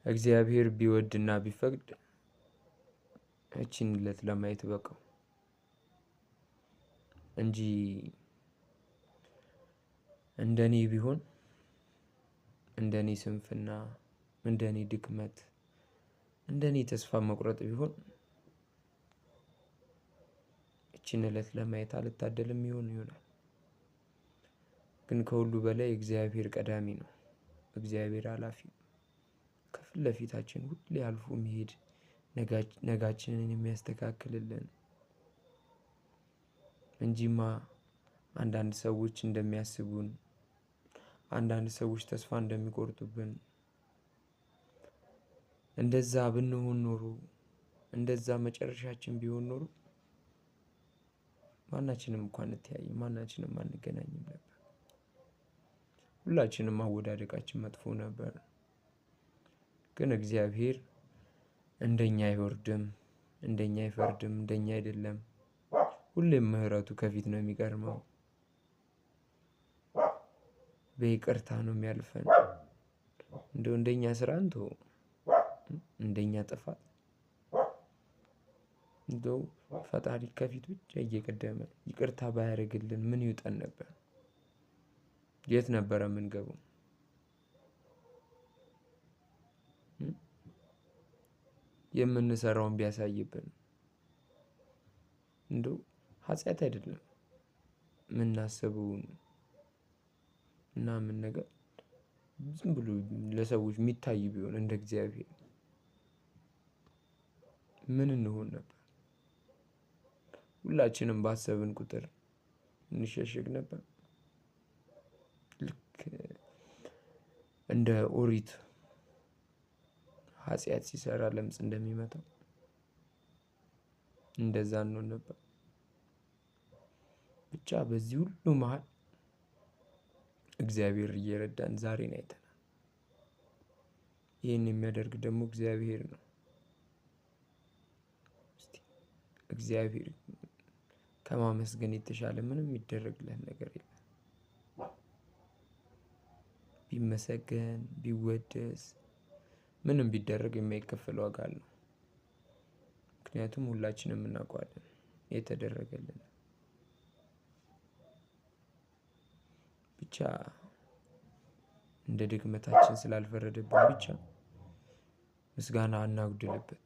እግዚአብሔር ቢወድና ቢፈቅድ እቺን እለት ለማየት በቃው እንጂ እንደኔ ቢሆን፣ እንደኔ ስንፍና፣ እንደኔ ድክመት፣ እንደኔ ተስፋ መቁረጥ ቢሆን እቺን እለት ለማየት አልታደልም ይሆን ይሆናል። ግን ከሁሉ በላይ እግዚአብሔር ቀዳሚ ነው። እግዚአብሔር ኃላፊ ነው። ከፊት ለፊታችን ሁሌ አልፎ የሚሄድ፣ ነጋችንን የሚያስተካክልልን እንጂማ አንዳንድ ሰዎች እንደሚያስቡን፣ አንዳንድ ሰዎች ተስፋ እንደሚቆርጡብን እንደዛ ብንሆን ኖሮ፣ እንደዛ መጨረሻችን ቢሆን ኖሮ ማናችንም እንኳን አንተያይም፣ ማናችንም አንገናኝም ነበር። ሁላችንም አወዳደቃችን መጥፎ ነበር። ግን እግዚአብሔር እንደኛ አይወርድም፣ እንደኛ አይፈርድም፣ እንደኛ አይደለም። ሁሌም ምህረቱ ከፊት ነው የሚቀድመው። በይቅርታ ነው የሚያልፈን። እንደው እንደኛ ስራ እንተው፣ እንደኛ ጥፋት እንደው ፈጣሪ ከፊት ብቻ እየቀደመ ይቅርታ ባያደርግልን ምን ይውጠን ነበር? የት ነበረ የምንገባው? የምንሰራውን ቢያሳይብን እንደው ኃጢአት አይደለም የምናስበውን ምናምን ነገር ዝም ብሎ ለሰዎች የሚታይ ቢሆን እንደ እግዚአብሔር ምን እንሆን ነበር? ሁላችንም ባሰብን ቁጥር እንሸሸግ ነበር። ልክ እንደ ኦሪት ኃጢአት ሲሰራ ለምጽ እንደሚመታው እንደዛ እንሆን ነበር። ብቻ በዚህ ሁሉ መሃል እግዚአብሔር እየረዳን ዛሬን አይተናል። ይህን የሚያደርግ ደግሞ እግዚአብሔር ነው። እስቲ እግዚአብሔር ከማመስገን የተሻለ ምንም የሚደረግለት ነገር የለም። ቢመሰገን፣ ቢወደስ፣ ምንም ቢደረግ የማይከፈል ዋጋ አለው። ምክንያቱም ሁላችንም እናውቀዋለን የተደረገልን። ብቻ እንደ ድክመታችን ስላልፈረደብን ብቻ ምስጋና አናጉድልበት።